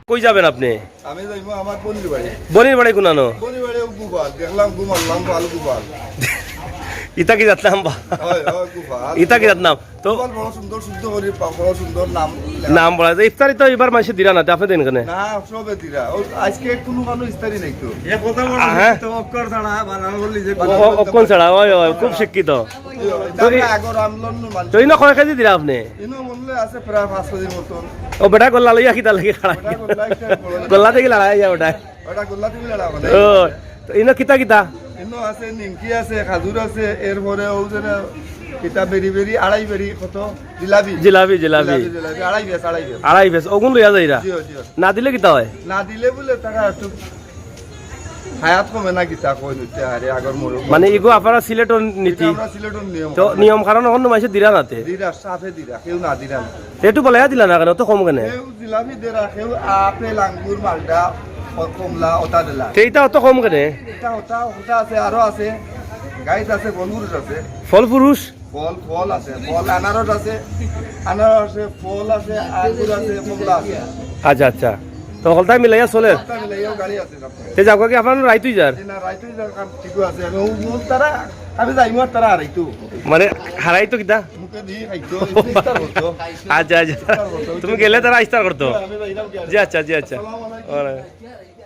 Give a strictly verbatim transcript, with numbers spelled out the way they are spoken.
কই যাবেন আপনি? আমি যাইবো আমার বনির বাড়ি। বনির বাড়ি কোনানো? বনির বাড়ি ও গোপাল, দেখলাম গোপাল, লাম পাল গোপাল। ইতা কি জাত নাম বা? হয়, হয়, গোপাল। ইতা কি জাত নাম? তো গোপাল বড় সুন্দর, শুদ্ধ করি পা-, বড় সুন্দর নাম লেখা। নাম বলা যায়। ইফতারি তো এবার মাসে দিরা না, আপনি দেন কেনে? না, সবে দিরা। ও, আজকে কোনো মানুষ ইফতারি নাই তো। হ্যাঁ? অক্ষর ছাড়া বানান বললি যে ও, ও, অক্ষর ছাড়া, ওই, ওই, খুব শিক্ষিত। তারপরে আগর আমলন মানুষ। তো ইনো কয় কেজি দিরা আপনি? ইনো মূল্য আছে প্রায় পাঁচ কেজির মতন। ও বেটা, গোল্লা লইয়া কিতা লাগে খাড়া? ওটা গোল্লা একটা বড়। গোল্লা দেখি লড়াই যায় ওটা। ওটা গোল্লা তুমি লড়াবো না। ও, তো ইনো কিতা কিতা? ইনো আছে, নিমকি আছে, খাজুর আছে, এরপরে ও যে কিতা বেরি বেরি, আড়াই বেরি কত? জিলাপি। জিলাপি, জিলাপি। জিলাপি, আড়াই বেশ, আড়াই বেশ। আড়াই বেশ, ওগুন লইয়া যাইরা। জিও, জিও। না দিলে কিতা হয়? না দিলে বলে তারা একটু হায়াত কমে না কিতা কই নিতে আরে আগর মোড়। মানে ইগু আপনারা সিলেটর নীতি। আমরা সিলেটর নিয়ম। তো নিয়ম কারণ অখন মাসে দিরা নাতে। দিরা, সাফে দিরা, কেউ না দিরা না। একটু বলে দিলা না কেন, তো কম কেনে? কেউ জিলাপি দেরা, কেউ আপেল, আঙ্গুর, মালটা, ও কমলা, ওটা দিলা। সেইটা অত কম কেনে? এটা ওটা, ওটা আছে, আরো আছে। গাইস আছে, বনগুরুস আছে। ফল পুরুষ? ফল, ফল আছে, ফল আনারস আছে, আনারস আছে, ফল আছে, আঙ্গুর আছে, কমলা আছে। আচ্ছা, আচ্ছা। তো হকলতাই মিলাইয়া চলে? একটা মিলাইয়াও গাড়ি আছে আপনার। তে যাও কি আপনার রাইত হই যার? না, রাইত হই যার কাম ঠিক আছে। আমি ও, ও তারা, আমি যাইমু আর তারা হারাইতো। মানে হারাই তো কিতা? মুখে দিয়ে খাইতো, ইফতার করতো। আচ্ছা, আচ্ছা। তুমি গেলে তারা ইফতার করতো? আমি যাইলাম কি আর? জি আচ্ছা, জি আচ্ছা। আসসালামু আলাইকুম। ওয়ালাইকুম।